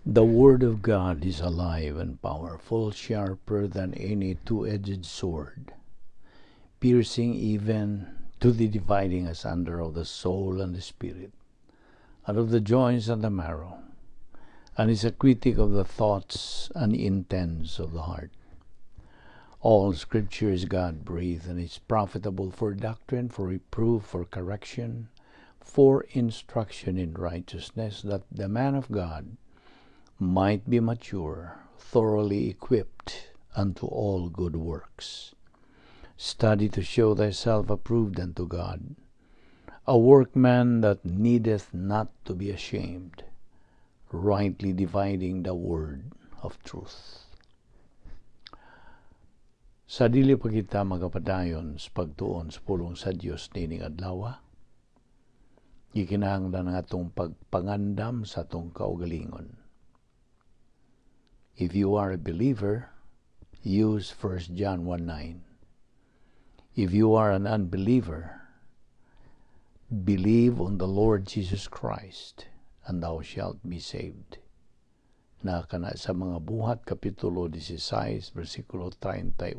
The Word of God is alive and powerful, sharper than any two-edged sword, piercing even to the dividing asunder of the soul and the spirit, and of the joints and the marrow, and is a critic of the thoughts and intents of the heart. All Scripture is God-breathed and is profitable for doctrine, for reproof, for correction, for instruction in righteousness, that the man of God might be mature, thoroughly equipped unto all good works. Study to show thyself approved unto God, a workman that needeth not to be ashamed, rightly dividing the word of truth. Sa dili pa kita magapadayon sa pagtuon sa pulong sa Dios nining adlaw, gikinahanglan ang atong pagpangandam sa atong kaugalingon. If you are a believer, use 1 John 1:9. If you are an unbeliever, believe on the Lord Jesus Christ and thou shalt be saved. Na kana sa Mga Buhat Kapitulo 16 versikulo 31.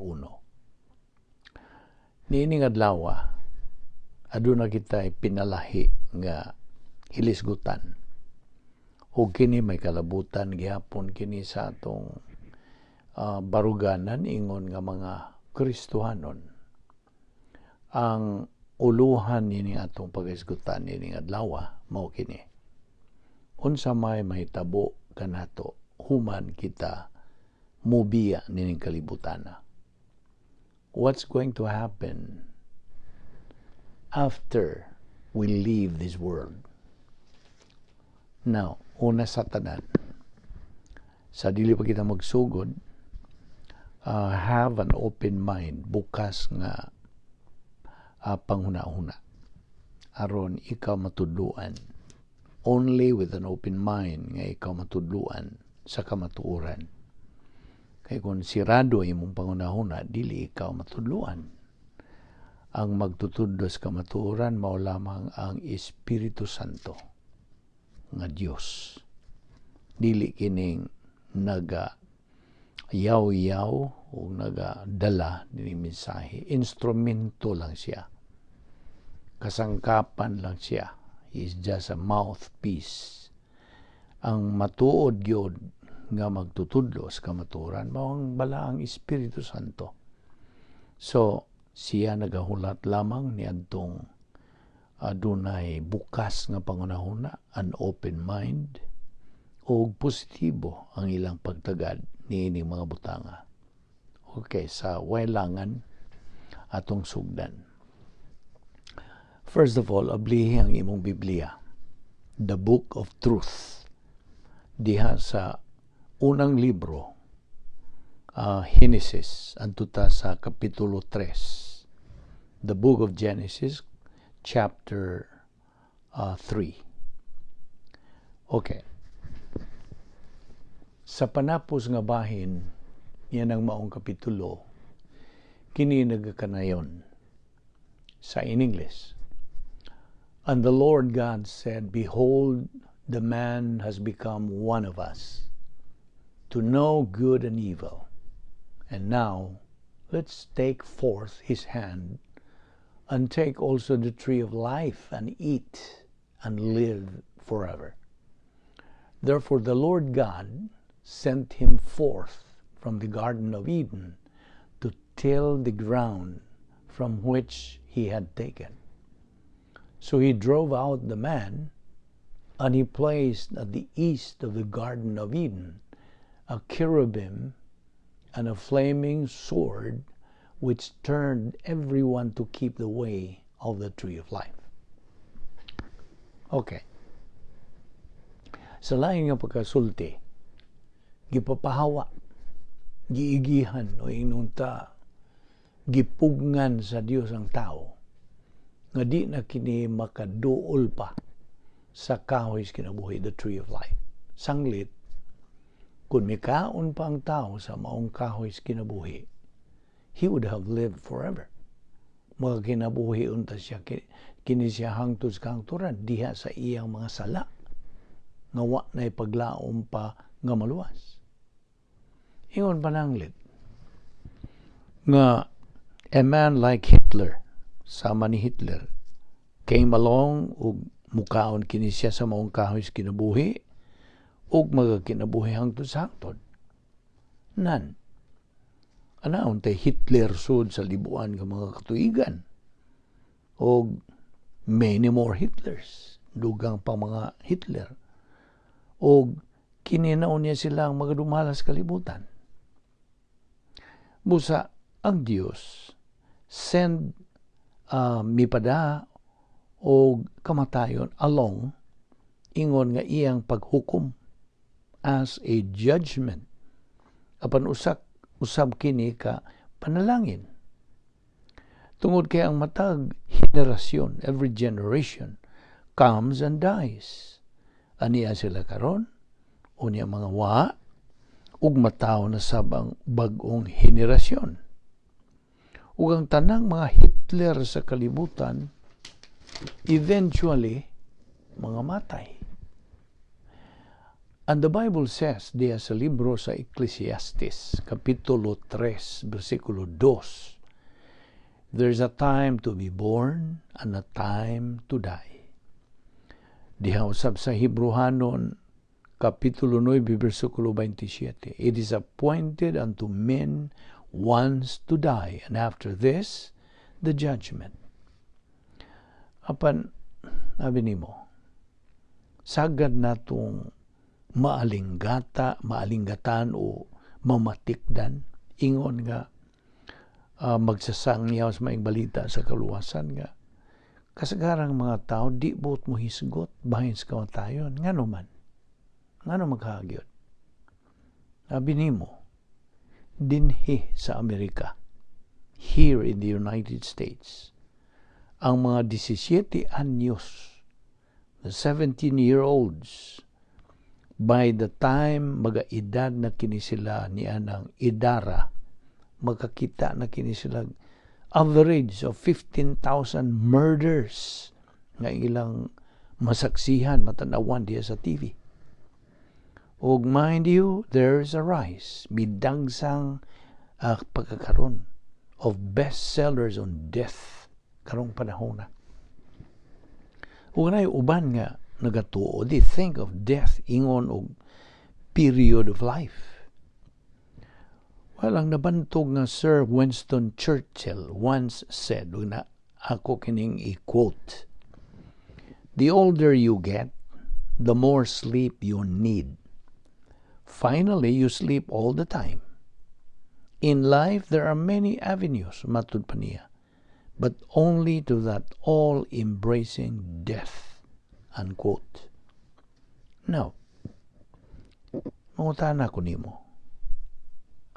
Niining adlaw, aduna kita pinalahi nga hilisgutan. Ug kini may kalabutan gihapon kini sa atong baruganan ingon nga mga Kristohanon. Ang uluhan nining atong paghisgutan nining adlaw mao kini: Unsa may mahitabo kanato human kita mubiya nining kalibutana? What's going to happen after we leave this world? Now, una sa tanan, sa dili pa kita magsugod, have an open mind, bukas nga panghuna-huna aron ikaw matudluan. Only with an open mind nga ikaw matudluan sa kamatuoran. Kay kung sirado imong panghuna-huna, dili ikaw matudluan. Ang magtutudlo sa kamatuoran mao lamang ang Espiritu Santo nga Dios. Dili kining naga yaw-yaw o nagadala ni mensahe. Instrumento lang siya. Kasangkapan lang siya. He is just a mouthpiece. Ang matuod gyud nga magtutudlo sa kamatuoran mao ang Balaang Espiritu Santo. So, siya nagahulat lamang niadtong adunay bukas nga panghunahuna, an open mind, o positibo ang ilang pagtagad niining mga butanga. Okay, sa wailangan atong sugdan. First of all, ablihi ang imong Biblia, the Book of Truth. Diha sa unang libro, Genesis, adto ta sa Kapitulo 3. The Book of Genesis, chapter 3. Okay. Sa panapos nga bahin, yan ang maong kapitulo, kini nagakanayon sa in English. "And the Lord God said, 'Behold, the man has become one of us, to know good and evil. And now, let's take forth his hand and take also the tree of life and eat and live forever.' Therefore, the Lord God sent him forth from the Garden of Eden to till the ground from which he had taken. So he drove out the man, and he placed at the east of the Garden of Eden a cherubim and a flaming sword which turned everyone to keep the way of the tree of life." Okay. Sa lain nga pagkasulti, gipapahawa, giigihan o ingon ta, gipugngan sa Dios ang tao nga di na kini makaduol pa sa kahoy sa kinabuhi, the tree of life. Sanglit, kung mikaon pa ang tao sa maong kahoy sa kinabuhi, he would have lived forever. Mga kinabuhi unta siya, kini siya hangtod sa kahangturan, diha sa iyang mga sala, nga wa na paglaom pa Nga maluwas. Ingon pananglit nga a man like Hitler, sama ni Hitler, came along ug mukaon kini siya sa maong kahoy sa kinabuhi ug magakinabuhi hangtod sa hangtod. Nan. Ana untay Hitler sud sa libuan nga mga katuigan. Og many more Hitlers, dugang pa mga Hitler. Og kini na unya sila ang magadumala sa kalibutan. Busa ang Dios send mipada og kamatayon along, ingon nga iyang paghukom as a judgment, apan usak usab kini ka panalangin tungod kay ang matag henerasyon, every generation comes and dies. Aniya sila karon, unya mga wa ug mataw na sab ang bag-ong henerasyon, ug ang tanang mga Hitler sa kalibutan eventually mga matay. And the Bible says diya sa libro sa Ecclesiastes, Kapitulo 3, versikulo 2, "There's a time to be born and a time to die." Diha usab sa Hebrehanon, Kapitulo 9, versikulo 27, "It is appointed unto men once to die, and after this, the judgment." Apan, abi nimo, sagad natong maalinggata, maalinggatan o mamatikdan, ingon nga magsasangyaw sa maayong balita sa kaluwasan nga kasagarang mga tao di buot mo hisgot bahin sa kamatayon. Ngano man? Ngano maghagyod? Abi nimo, dinhi sa Amerika, here in the United States, ang mga 17 anyos, the 17-year-olds, by the time magaedad na kini sila niya ng idara, magkakita na kini sila average of 15,000 murders nga ilang masaksihan, matanawan diya sa TV. Og mind you, there's a rise, midagsang pagkakaron of bestsellers on death karong panahon na. Ug naay uban nga nagatuo, they think of death ingon og period of life. Well, ang nabantog nga Sir Winston Churchill once said, ug na ako kining i-quote, "The older you get, the more sleep you need. Finally, you sleep all the time. In life, there are many avenues," matud pa niya, "but only to that all-embracing death." Unquote. Now, mangutana ko nimo,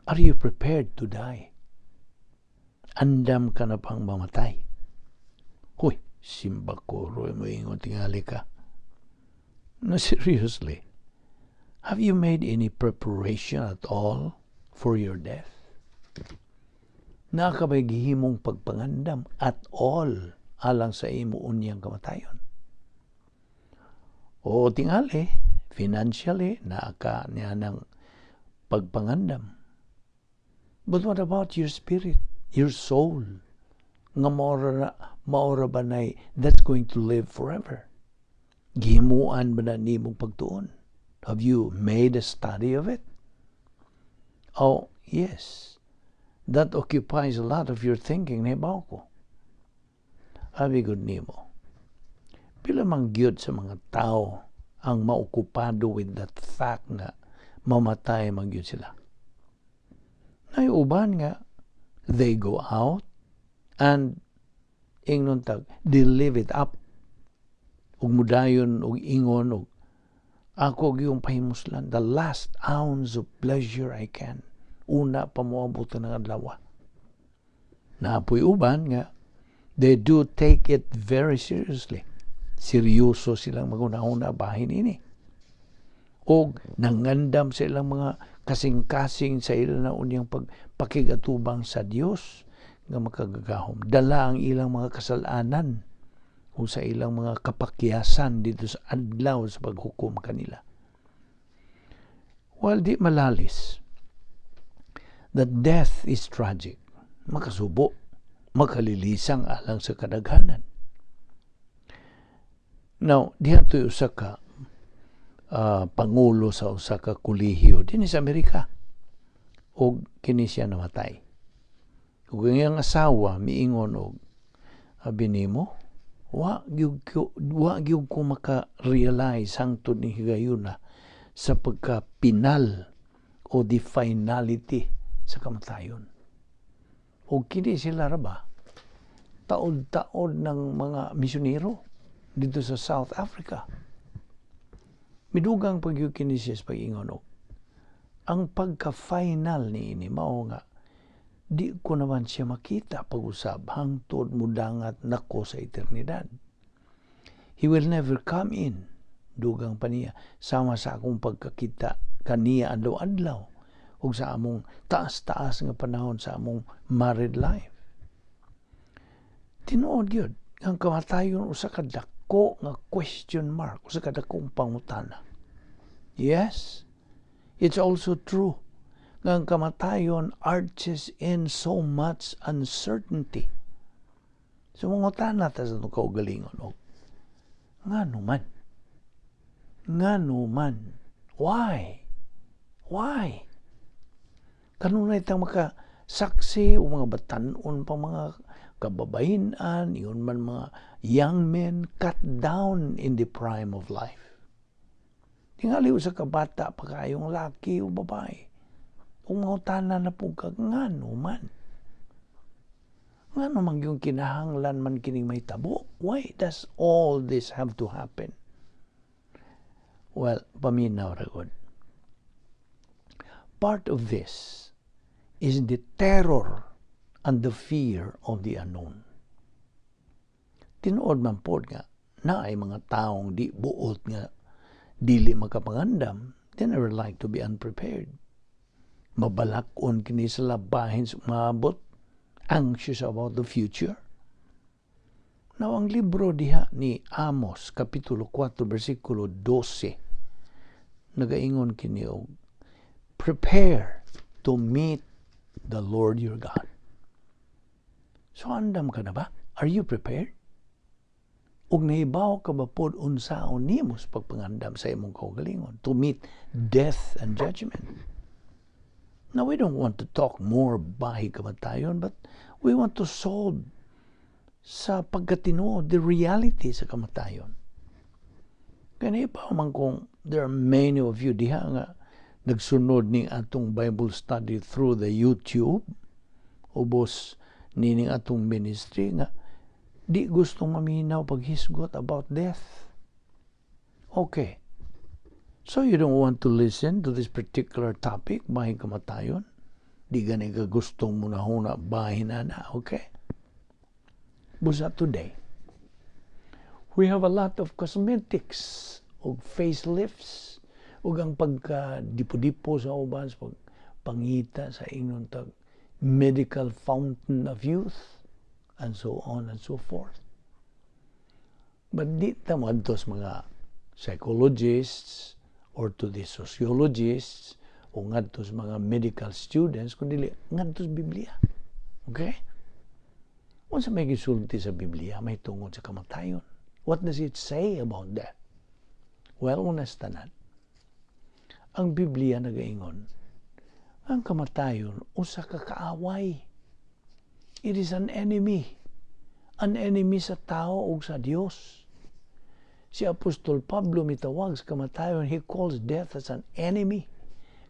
are you prepared to die? Andam ka na pang mamatay? Huy, simba ko, Roy, mo ingon tingali ka. No, seriously, have you made any preparation at all for your death? Naa ka ba'y gihimong pagpangandam at all alang sa imo unyang kamatayon? O tingali, financially, naa ka niya ng pagpangandam. But what about your spirit, your soul? Nga maora ba nay that's going to live forever? Gihimuan ba na nimong pagtuon? Have you made a study of it? Oh, yes. That occupies a lot of your thinking, nahibaw ko. Abi gud nimo, pila man gyud sa mga tao ang maokupado with that fact nga mamatay man gyud sila? Nay uban nga they go out and, ingnon tag, they live it up ug mudayon og ingon og ako gyung pahimuslan the last ounce of pleasure I can una pa moabot ng adlaw. Naa poy uban nga they do take it very seriously. Seryoso silang maghuna-huna bahin ini. O nangandam sa ilang mga kasing-kasing sa ilang na unyang pagpakigatubang sa Dios nga makagagahom. Dala ang ilang mga kasalanan o sa ilang mga kapakyasan dito sa adlaw sa paghukom kanila. Well, di malalis that death is tragic. Makasubo, makalilisang alang sa kadaghanan. Now, diha to'y usa ka pangulo sa usa ka kolehiyo dinhi sa Amerika. Og kini siya namatay. Ug ang iyang asawa miingon og, "Abi nimo, wa gyud ko maka-realize hangtod ni higayuna sa pagka-pinal o the finality sa kamatayon." O kini sila ra ba taod-taod ng mga misyonero dito sa South Africa. Midugang pagyud kini siya sa pag-ingon og ang pagka-final ni ini mao nga di ko naman siya makita pag-usab hangtod mudangat nako sa eternidad. "He will never come in," dugang pa niya, "sama sa akong pagkakita kaniya adlaw-adlaw ug sa among taas-taas nga panahon sa among married life." Tinuod gyud ang kamatayon usa ka dako nga question mark, usa ka dakong pangutana. Yes, it's also true nga ang kamatayon arches in so much uncertainty. So mangutana ta sa atong kaugalingon og ngano man? Ngano man? Why? Why? Kanunay tang makasaksi o mga batanon pa, mga kababayin-an, ingon man mga young men cut down in the prime of life. Tingali sa kabata pa kayong laki o babae. Kung mangutana na po ka, ngano man? Ngano man yung kinahanglan man kining mahitabo? Why does all this have to happen? Well, paminaw ra gud. Part of this is the terror and the fear of the unknown. Tinuod man pod nga naay mga taong di buot nga dili makapangandam. They never like to be unprepared. Mabalak-on kini sila bahin sa maabot, anxious about the future. Now, ang libro diha ni Amos, Kapitulo 4, versikulo 12, nagaingon kini og, "Prepare to meet the Lord your God." So andam ka na ba? Are you prepared? Ug nahibaw ka ba pod unsaon nimo sa pagpangandam sa imong kaugalingon to meet death and judgment? Now, we don't want to talk more bahin kamatayon, but we want to solve sa pagkatinuod the reality sa kamatayon. Kaya nahibaw man kung there are many of you diha nga nagsunod ning atong Bible study through the YouTube, ubos nining atong ministry, nga di gustong maminaw paghisgot about death. Okay. So you don't want to listen to this particular topic, bahin kamatayon? Di gani ka gustong munahuna bahin ana, okay? Busa today, we have a lot of cosmetics og facelifts ug ang pagka dipo-dipo sa uban sa pag pangita sa ingnon tag medical fountain of youth and so on and so forth. But di ta moadto sa mga psychologists or to the sociologists o ngadto sa mga medical students, kundi ngadto sa Biblia. Okay? Unsa may gisulti sa Biblia may tungod sa kamatayon? What does it say about that? Well, una sa tanan, ang Biblia nagaingon, ang kamatayon usa ka kaaway. It is an enemy. An enemy sa tao o sa Dios. Si Apostol Pablo mitawag sa kamatayon, he calls death as an enemy.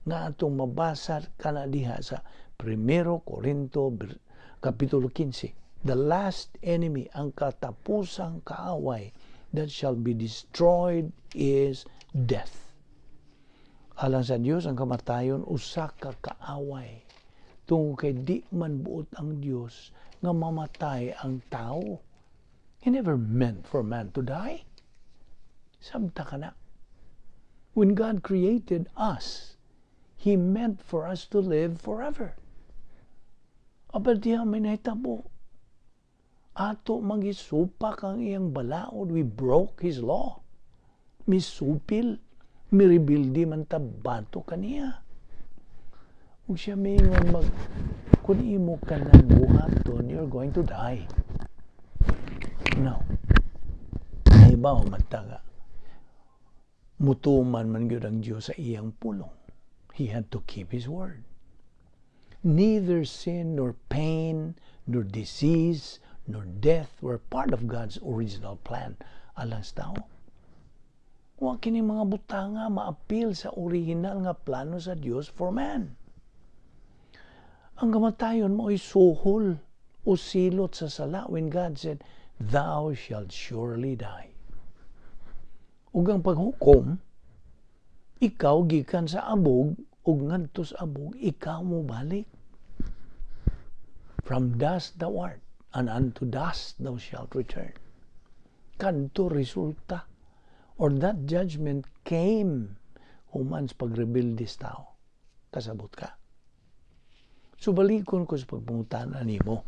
Nga atong mabasa kana diha sa Primero Corinto Kapitulo 15. The last enemy, ang katapusang kaaway that shall be destroyed is death. Alang sa Dios, ang kamatayon usa ka kaaway. Tungod kay di man buot ang Dios nga mamatay ang tao. He never meant for man to die. Sabta ka na. When God created us, He meant for us to live forever. Apan diha may nahitabo. Ato magisupak ang iyang balaod. We broke His law. Misupil. Mirebilde man ta batok kaniya. Ug siya miingon mag kung imo ka nang buhaton, you're going to die. No. Nahibaw man ta nga mutuman man gyud ang Dios sa iyang pulong. He had to keep His word. Neither sin nor pain nor disease nor death were part of God's original plan alang sa tao. Wa kini mga butanga maapil sa original nga plano sa Dios for man. Ang kamatayon mao'y suhol o silot sa sala when God said, "Thou shalt surely die." Ug ang paghukom, ikaw gikan sa abog ug ngadto sa abog ikaw mo balik. From dust thou art, and unto dust thou shalt return. Kadto resulta or that judgment came human sa pagrebelde sa tao. Kasabot ka? So balikon ko sa pagpangutana nimo.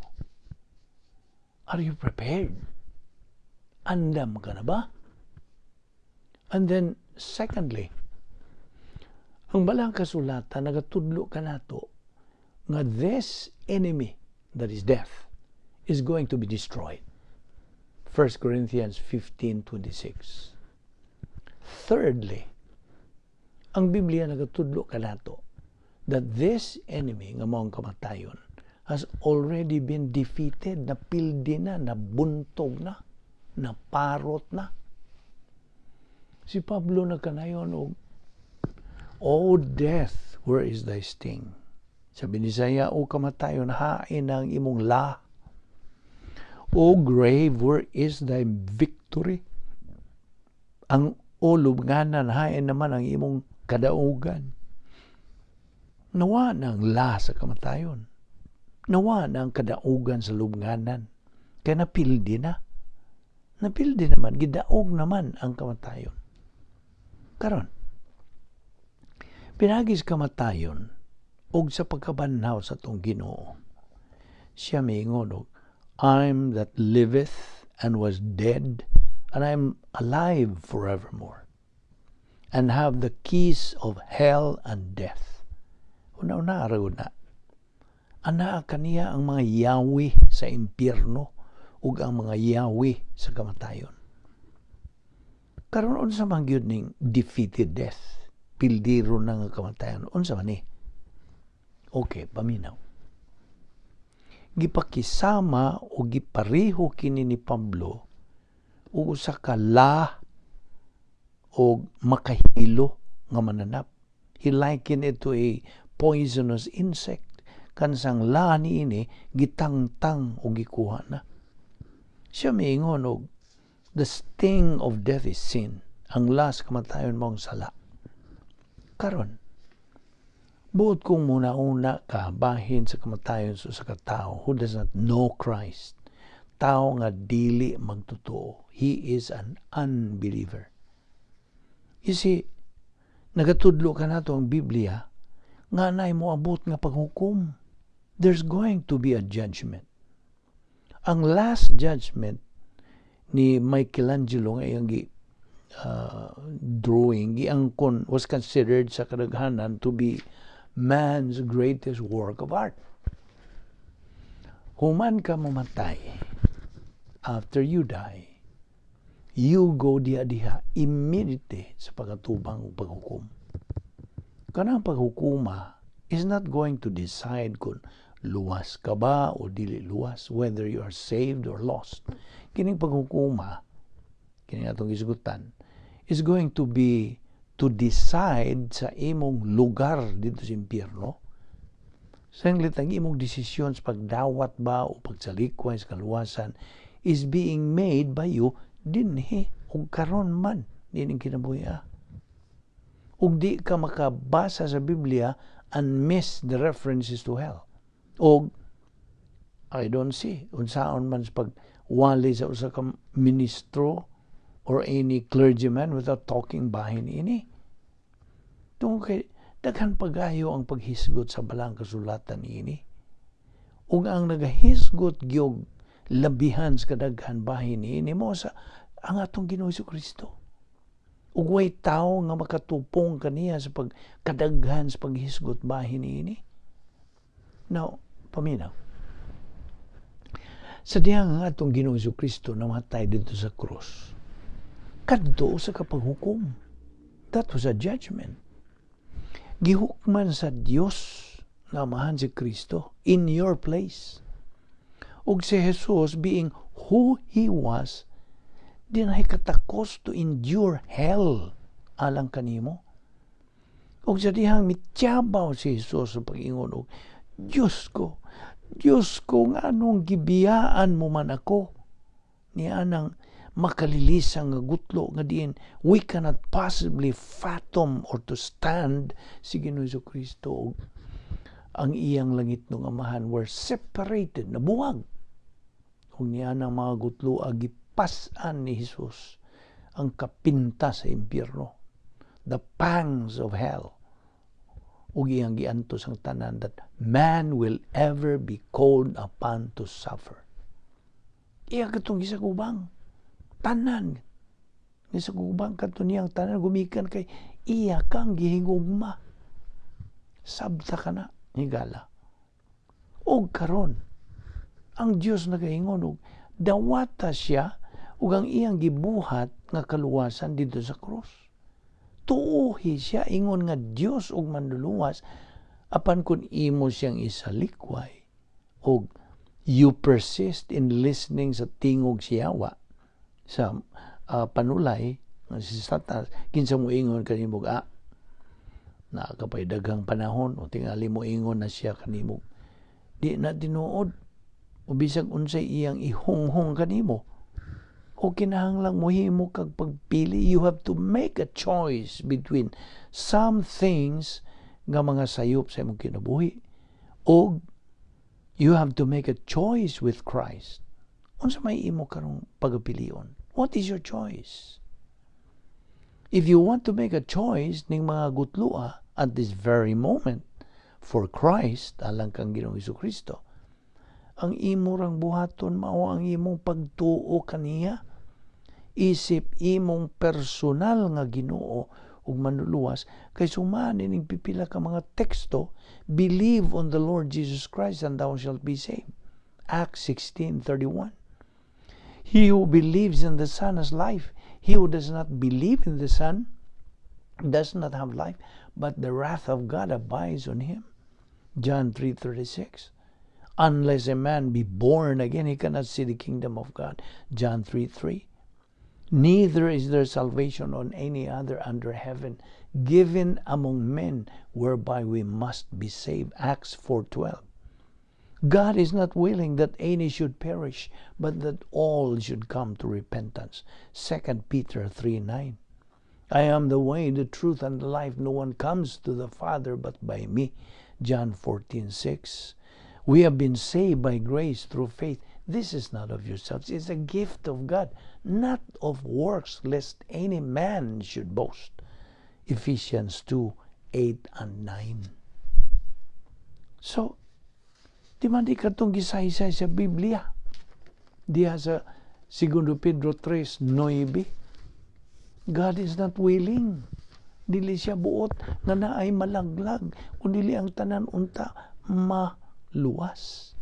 Are you prepared? Andam ka na ba? And then, secondly, ang Balaang Kasulatan nagatudlo kanato nga this enemy that is death is going to be destroyed. 1 Corinthians 15:26. Thirdly, ang Biblia nagatudlo kanato that this enemy nga mao ang kamatayon has already been defeated, napildi na, nabuntog na, naparot na. Si Pablo nagkanayon og, "O death, where is thy sting?" Sa Binisaya, "O kamatayon, hain ang imong la? O grave, where is thy victory?" Ang o lubnganan, hain naman ang imong kadaugan? Nawa na ang la sa kamatayon. Nawa na ang kadaugan sa lubnganan. Kaya napildi na. Napildi naman, gidaog naman ang kamatayon. Karon, pinaagi sa kamatayon og sa pagkabanhaw sa atong Ginoo. Siya miingon og, "I'm that liveth and was dead, and I'm alive forevermore, and have the keys of hell and death." Una-una ra na. Anaa kaniya ang mga yawi sa impyerno ug ang mga yawi sa kamatayon. Karon, unsa man gyud ning defeated death? Pildiro na nga kamatayon. Unsa man ni? Okay, paminaw. Gipakisama o gipareho kini ni Pablo og usa ka la o makahilo nga mananap. He likened it to a poisonous insect. Kansang la niini gitangtang o gikuha na. Siya miingon og the sting of death is sin. Ang la sa kamatayon mao ang sala. Karon, buot kong muna-una ka bahin sa kamatayon sa usa ka tawo who does not know Christ. Tao nga dili magtotoo. He is an unbeliever. You see, nagatudlo kanato ang Biblia nga naay moabot nga paghukom. There's going to be a judgment. Ang Last Judgment ni Michelangelo nga iyang gi drawing, giangkon, was considered sa kadaghanan to be man's greatest work of art. Human ka mamatay, after you die, you go diha diha immediately sa pagatubang ug paghukom. Kanang paghukuma is not going to decide kung luwas ka ba o dili luwas, whether you are saved or lost. Kining paghukuma, kini atong gisgutan, is going to be to decide sa imong lugar didto sa impyerno. Sanglit ang imong desisyon sa pagdawat ba o pagsalikway sa kaluwasan is being made by you dinhi ug karon man niining kinabuhi. Ug di ka makabasa sa Biblia and miss the references to hell. Og I don't see unsaon man sa pagwali sa usa ka ministro or any clergyman without talking bahin ini. Tungod kay daghan pagayo ang paghisgot sa Balaang Kasulatan ini. Ug ang nagahisgot gyud labihan sa kadaghan bahin ini mao sa ang atong Ginoo Kristo. Ug way tawo nga makatupong kaniya sa pagkadaghan sa paghisgot bahin niini. Now, paminaw. Sa diha nga atong Ginoong Kristo namatay didto sa krus, kadto sa kapaghukom. That was a judgment. Gihukman sa Dios nga Amahan si Kristo in your place. Ug si Jesus, being who He was, dinahay katakos to endure hell alang kanimo. Ug sa dihang mityabaw si Jesus sa pag-ingon og, "Diyos ko, Diyos ko, nganong gibiyaan mo man ako?" Niya anang makalilisang nga gutlo nga diin we cannot possibly fathom or to stand. Si Ginoong Kristo ug ang iyang langit ng Amahan were separated, nabuwag. Ug niya ang mga gutlo gipas-an ni Jesus ang kapinta sa impyerno, the pangs of hell, ug iyang giantos ang tanan that man will ever be called upon to suffer. Iya katong gisagubang tanan, gisagubang kadto niyang tanan gumikan kay iya kang gihigugma. Sabta ka na higala. Og karon ang Dios nagaingon og dawata siya ug ang iyang gibuhat nga kaluwasan didto sa krus. Tuuhi siya ingon nga Dios ug Manluluwas. Apan kung imo siyang isalikway og you persist in listening sa tingog siyawa sa panulay nga si Satanas, kinsa mo ingon kanimo, "Ah, naa ka pay daghang panahon," o tingali mo ingon na siya kanimo, "Di na tinuod," o bisag unsay iyang ihunghong kanimo, o kinahanglang mohimo kag pagpili. You have to make a choice between some things nga mga sayop sa imong kinabuhi o you have to make a choice with Christ. Unsa may imo karong pagpilion? What is your choice? If you want to make a choice ning mga gutlua at this very moment for Christ, alang kang Ginoong Kristo, ang imo rang buhaton mao ang imong pagtuo kaniya isip imong personal nga Ginoo ug Manluluwas, kay sumani ning pipila ka mga teksto: "Believe on the Lord Jesus Christ and thou shalt be saved," Acts 16:31. "He who believes in the Son has life. He who does not believe in the Son does not have life, but the wrath of God abides on him," John 3:36. "Unless a man be born again, he cannot see the kingdom of God," John 3:3. "Neither is there salvation on any other under heaven given among men whereby we must be saved." Acts 4:12. "God is not willing that any should perish, but that all should come to repentance." 2 Peter 3:9. "I am the way, the truth, and the life. No one comes to the Father but by me." John 14:6. "We have been saved by grace through faith. This is not of yourselves. It's a gift of God, not of works, lest any man should boast." Ephesians 2:8 and 9. So, di man di katong gisaysay sa Biblia? Diha sa 2 Pedro 3:9, God is not willing. Dili siya buot nga naay malaglag, kundi ang tanan unta maluwas.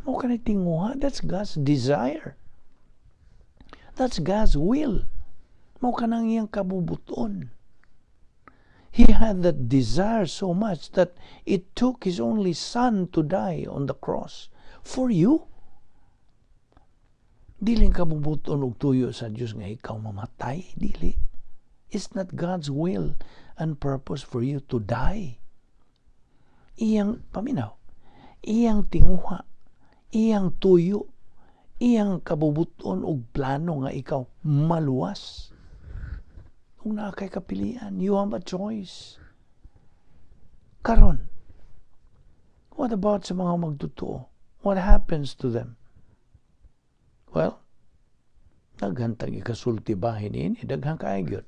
Mao kanay tinguha. That's God's desire. That's God's will. Mao kanang iyang kabubuton. He had that desire so much that it took his only son to die on the cross for you. Dili kabubuton og tuyo sa Dios nga ikaw mamatay. Dili. It's not God's will and purpose for you to die. Iyang paminaw, iyang tinguha, iyang tuyo, iyang kabubuton og plano nga ikaw maluwas. Kung naa kay kapilian, you have a choice. Karon, what about sa mga magtotoo? What happens to them? Well, daghan tag ikasulti bahin ini, daghan kaayo gyud.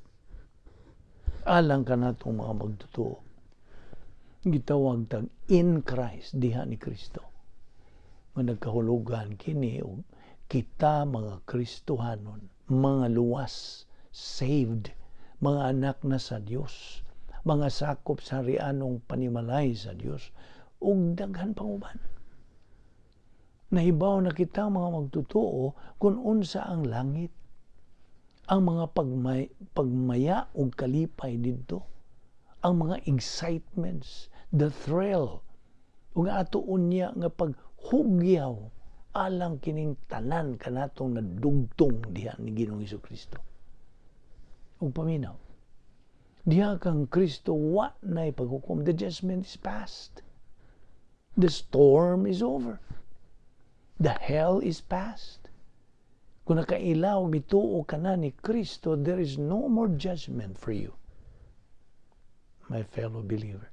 Alang kanatong mga magtotoo, gitawag tag in Christ, diha ni Kristo. Nga nagkahulugan kini og kita mga Kristohanon, mga luwas, saved. Mga anak na sa Dios, mga sakop sa harianong panimalay sa Dios, ug daghan pang uban. Nahibaw na kita, mga magtotoo, kung unsa ang langit. Ang mga pagmaya ug kalipay didto. Ang mga excitements, the thrill, ug ato unya nga paghugyaw alang kining tanan kanatong nadugtong diha ni Ginoong Kristo. Ug paminaw. Diha kang Kristo wa na'y paghukom. The judgment is past. The storm is over. The hell is past. Kung nakaila og mituo ka na ni Kristo, there is no more judgment for you, my fellow believer.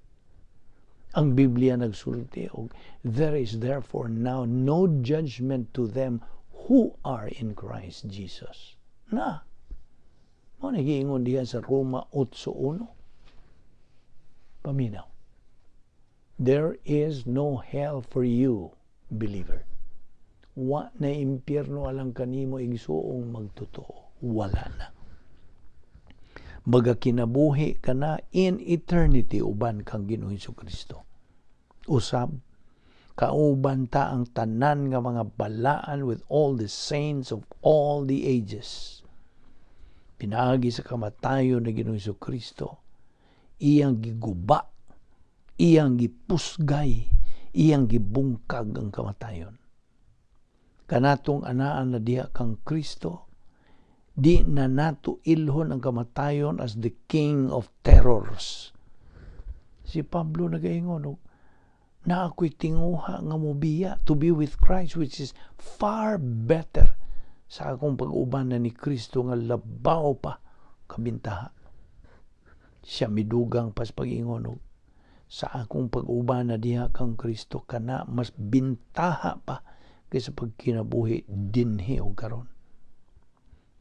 Ang Biblia nagsulti og there is therefore now no judgment to them who are in Christ Jesus. Na, mao na giingon diha sa Roma 8:1. Paminaw. There is no hell for you, believer. Wa na impyerno alang kanimo, igsuong magtotoo. Wala na. Magakinabuhi ka na in eternity uban kang Ginoong Kristo. Usab, kauban ta ang tanan nga mga balaan with all the saints of all the ages. Pinaagi sa kamatayon ni Ginoong Kristo, iyang giguba, iyang gipusgay, iyang gibungkag ang kamatayon. Kanatong anaan na diha kang Kristo, di na nato ilhon ang kamatayon as the king of terrors. Si Pablo nagaingon og na ako'y tinguha nga mobiya, to be with Christ, which is far better, sa akong pag-uban na ni Kristo nga labaw pa kabintaha. Siya midugang pas pag-ingon og sa akong pag-uban na diha kang Kristo kana mas bintaha pa kaysa pagkinabuhi dinhi og karon.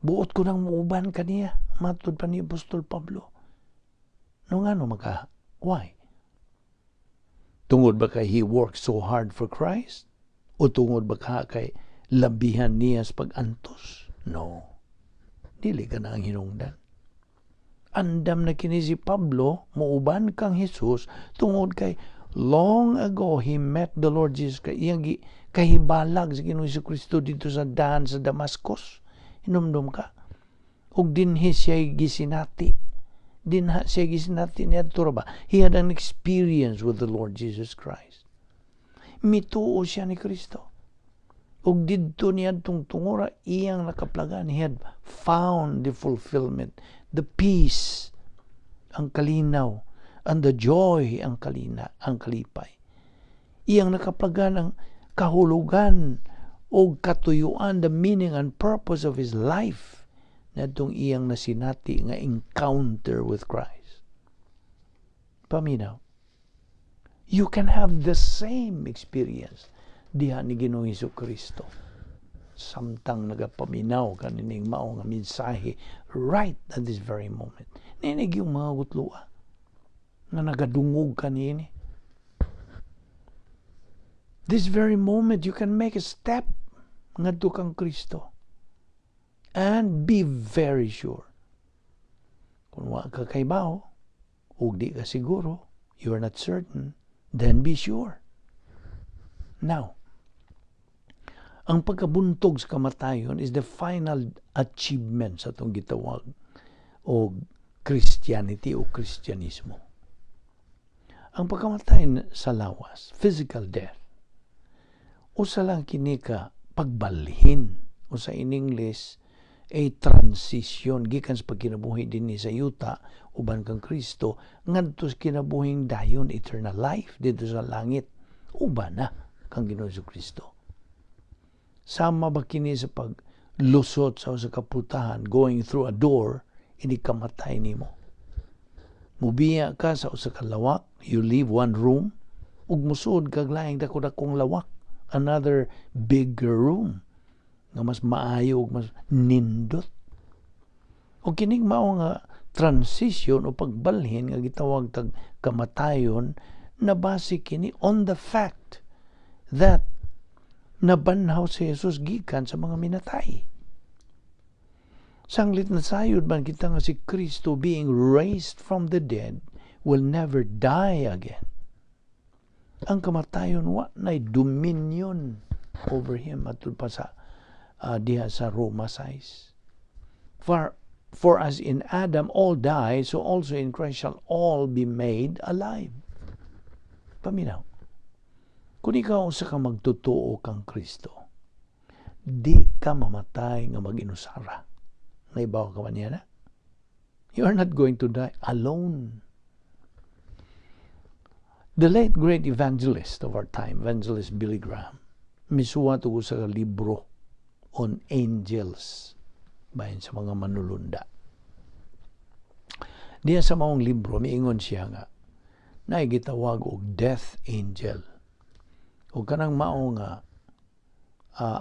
Buot ko nang muuban kaniya, matud pa ni Apostol Pablo. No ngano maka? Why? Tungod ba kay he worked so hard for Christ? O tungod ba ka kay labihan niya sa pag-antos? No. Dili ka na ang hinungdan. Andam na kini si Pablo muuban kang Jesus tungod kay long ago he met the Lord Jesus kay iyang kahibalag sa Ginoong Kristo dito sa daan sa Damascus. Hinumdum ka. Ug dinhi siya gisinati. Dinha siya gisinati niadto ba? He had an experience with the Lord Jesus Christ. Mituo siya ni Kristo. Ug didto niadtong tungora iyang nakaplagan. He had found the fulfillment, the peace, ang kalinaw, and the joy, ang kalina, ang kalipay. Iyang nakaplagan ang kahulugan o katuyuan, the meaning and purpose of his life nadtong iyang nasinati nga encounter with Christ. Paminaw. You can have the same experience diha ni Ginoong Hesus Kristo samtang nagapaminaw kanining mao nga mensahe right at this very moment. Ninig yung mga gutloa nga nagadungog kanini. This very moment, you can make a step ngadto kang Kristo. And be very sure. Kung wa ka kaybaw, ug di ka siguro, you are not certain, then be sure. Now, ang pagkabuntog sa kamatayon is the final achievement sa atong gitawag og Christianity o Kristyanismo. Ang pagkamatay sa lawas, physical death, usa lang kini ka pagbalhin o sa in English a transition gikan sa pagkinabuhi dinhi sa yuta uban kang Kristo ngadto sa kinabuhing dayon, eternal life didto sa langit uban na kang Ginoong Kristo. Sama ba kini sa paglusot sa usa ka pultahan, going through a door, inig kamatay nimo? Mubiya ka sa usa ka lawak, you leave one room, ug musud kag laing dako-dakong lawak, another bigger room nga mas maayo ug mas nindot. Ug kining mao nga transition o pagbalhin nga gitawag tag kamatayon, nabase kini on the fact that nabanhaw si Jesus gikan sa mga minatay. Sanglit nasayod man kita nga si Kristo, being raised from the dead, will never die again. Ang kamatayon wa nay dominion over him, atul pa sa diha sa Roma 6. For as in Adam all die, so also in Christ shall all be made alive. Paminaw. Kung ikaw usa ka magtotoo kang Kristo, di ka mamatay nga mag-inusara. Naibaw ka ba niya na? You are not going to die alone. The late great evangelist of our time, Evangelist Billy Graham, misuwat og usa ka libro on angels bahin sa mga manulunda. Diya sa maong libro, miingon siya nga naay gitawag og death angel. O kanang mao nga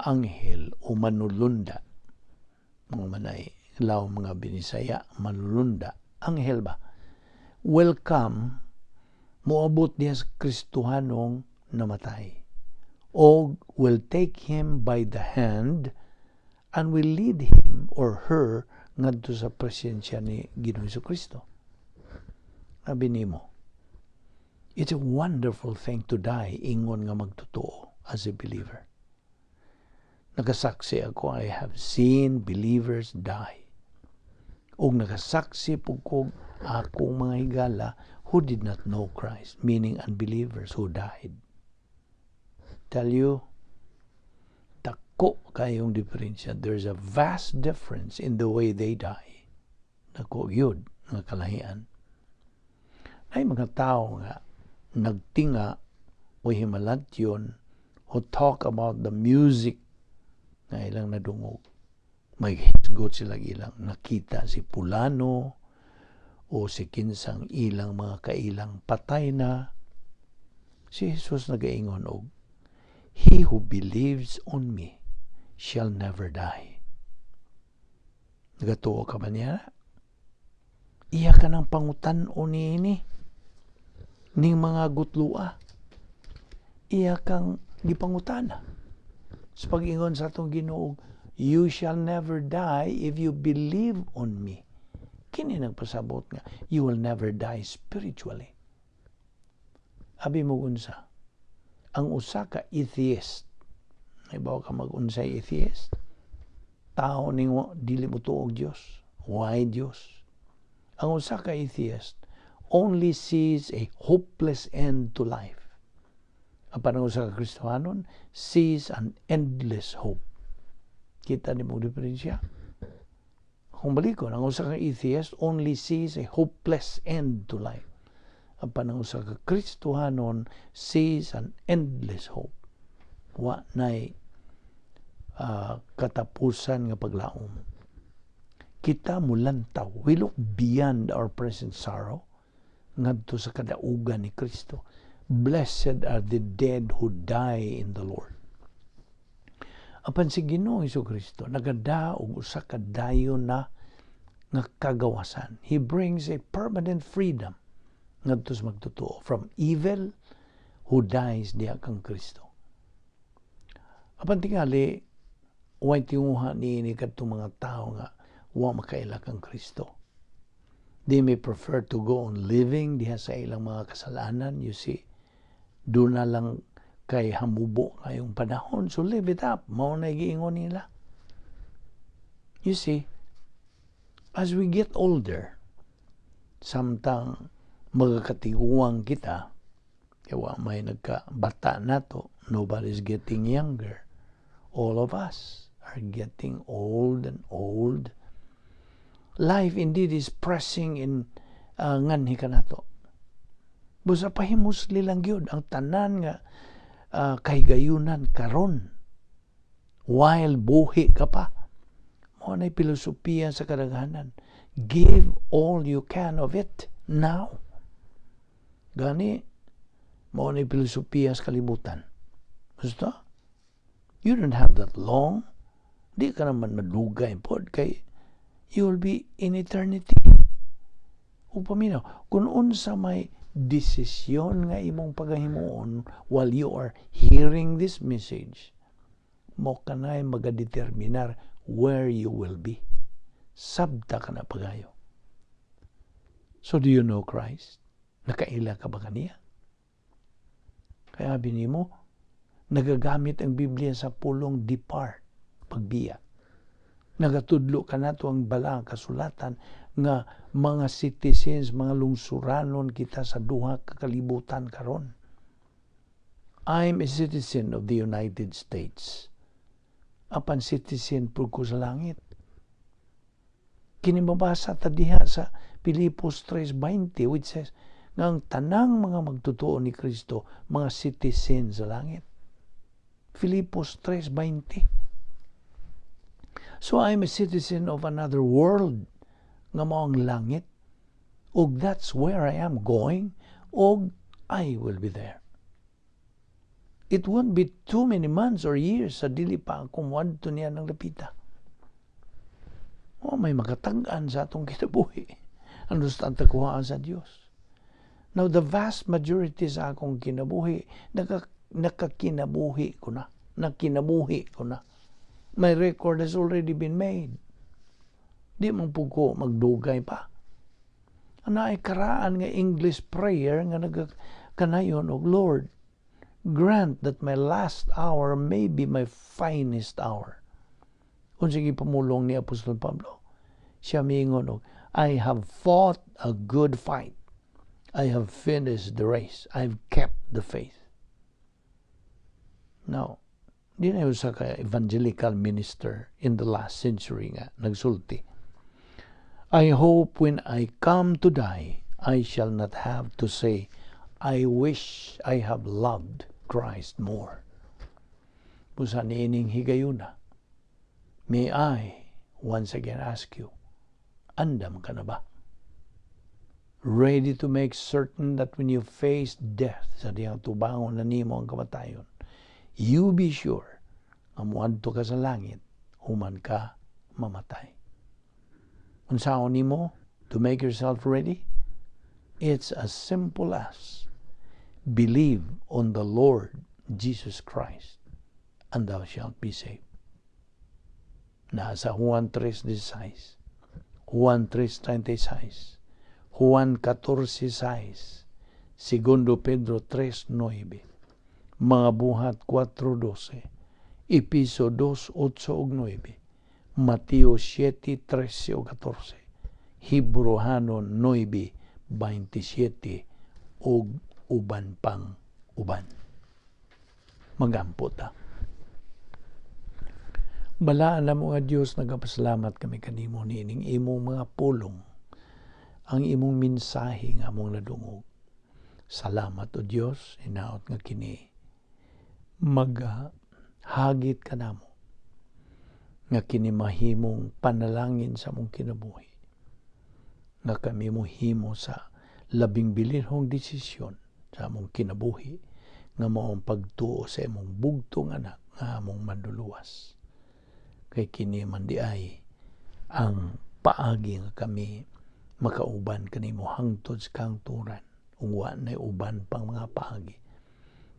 anghel o manulunda, mga manay law mga Binisaya, manulunda, anghel ba, welcome moabot niya sa Kristohanong namatay og will take him by the hand and will lead him or her ngadto sa presensya ni Ginoong Kristo. Abi nimo, it's a wonderful thing to die ingon nga magtotoo as a believer. Nakasaksi ako, I have seen believers die. Ug nakasaksi pud ko akong mga higala who did not know Christ, meaning unbelievers who died. Tell you, dako kayong diferensya. There's a vast difference in the way they die. Dako yun nga kalahian. Ay mga tao nga nagtinga o himalatyon who talk about the music nga ilang nadungog. May hisgot sila ilang nakita si pulano o si kinsang ilang mga kailang patay na. Si Jesus nagaingon og, "He who believes on me shall never die." Nagatuo ka ba niya? Iya ka ng pangutan-o niini ning mga gutlua. Iya kang gipangutana. Sa pag-ingon sa atong Ginoo, "You shall never die if you believe on me." Kini nagpasabot nga you will never die spiritually. Abi mo unsa? Ang usa ka atheist, naibaw ka mag-unsay atheist? Tao ning dili mo tuog Dios. Why Dios? Ang usa ka atheist only sees a hopeless end to life. Apan ang usa ka Kristohanon sees an endless hope. Kita nimo diferensya? Kung balikon, ang usa ka atheist only sees a hopeless end to life. Apan ang usa ka Kristohanon sees an endless hope. Wa nay katapusan nga paglaom. Kita mulantaw, we look beyond our present sorrow ngadto sa kadaugan ni Kristo. Blessed are the dead who die in the Lord. Apan si Ginoong Kristo nagada og usa ka dayon na nga kagawasan. He brings a permanent freedom ngadto sa magtotoo from evil who dies diha kang Kristo. Apan tingali way tinguha niini kadtong mga tawo nga wa makaila kang Kristo. They may prefer to go on living diha sa ilang mga kasalanan, you see. Doon na lang kay hamubo ngayong panahon. So live it up. Mao na giingon nila. You see, as we get older, samtang magkatiguang kita, kaya wa may nagkabata nato, nobody's getting younger. All of us are getting old and old. Life indeed is pressing in nganhi kanato. Busa pahimusli lang gyud ang tanan nga kahigayunan karon while buhi ka pa. Mao nay filosofiya sa kadaghanan. Give all you can of it now. Gani, mao nay filosofiya sa kalibutan. Basta, you don't have that long. Di ka naman madugay pod kay you will be in eternity. Ug paminaw, kung unsa may desisyon nga imong pagahimuon while you are hearing this message, mo kanay magadeterminar where you will be Sabta ka na pagayo. So do you know Christ? Nakaila ka ba kaniya? Kaya nimo, nagagamit ang Biblia sa pulong "depart", pagbiya. Nagatudlo kanato ang Balaang Kasulatan nga mga citizens, mga lungsuranon kita sa duha ka kalibutan karon. I'm a citizen of the United States. Apan citizen pud ko sa langit. Kini mabasa ta diha sa Filipos 3:20, which says nga ang tanang mga magtotoo ni Kristo, mga citizen sa langit. Filipos 3:20. So I'm a citizen of another world nga mao ang langit. Og that's where I am going, og I will be there. It won't be too many months or years sa dili pa ako muadto niya ng lapita. O may makatag-an sa atong kinabuhi. Ano sa kuhaan sa Dios? Now, the vast majority sa akong kinabuhi, nakakinabuhi ko na. Nakinabuhi ko na. My record has already been made. Di man pud ko magdugay pa. Ana ay karaan nga English prayer nga nagkanayon og, "Lord, grant that my last hour may be my finest hour." Unsa pamulong ni Apostol Pablo? Siya miingon og, "I have fought a good fight. I have finished the race. I've kept the faith." Now, di na sa ka evangelical minister in the last century nga nagsulti. "I hope when I come to die, I shall not have to say, 'I wish I have loved Christ more.'" Busa niining higayuna, may I once again ask you, andam ka na ba? Ready to make certain that when you face death, sa diyang tubangon na nimo ang kamatayon, you be sure nga muadto ka sa langit human ka mamatay. Unsaon nimo to make yourself ready? It's as simple as believe on the Lord Jesus Christ and thou shalt be saved. Nasa Juan 3:16, Juan 3:36, Juan 14:6, Segundo Pedro 3:9, Mga Buhat 4:12, Episo 2:8 ug 9, Mateo 7:13 ug 14, Hebreohano 9:27 ug uban pang uban. Magampo ta. Balaan namo nga Dios, nagapasalamat kami kanimo niining imong mga pulong, ang imong mensahe nga among nadungog. Salamat, O Dios, hinaot nga kini maghagit kanamo nga kini mahimong panalangin sa among kinabuhi, nga kami mohimo sa labing bilinhong desisyon sa among kinabuhi, nga mao ang pagtuo sa imong bugtong anak nga among Manluluwas, kay kini man di ay ang paagi nga kami makauban kanimo hangtod sa kahangturan, ug wa na uban pang mga paagi,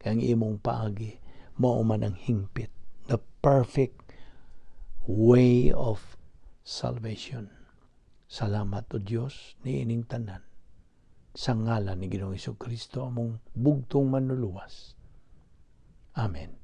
kay ang imong paagi mao man ang hingpit, the perfect way of salvation. Salamat, O Dios, niining tanan, sa ngalan ni Ginoong Kristo, among bugtong Manluluwas. Amen.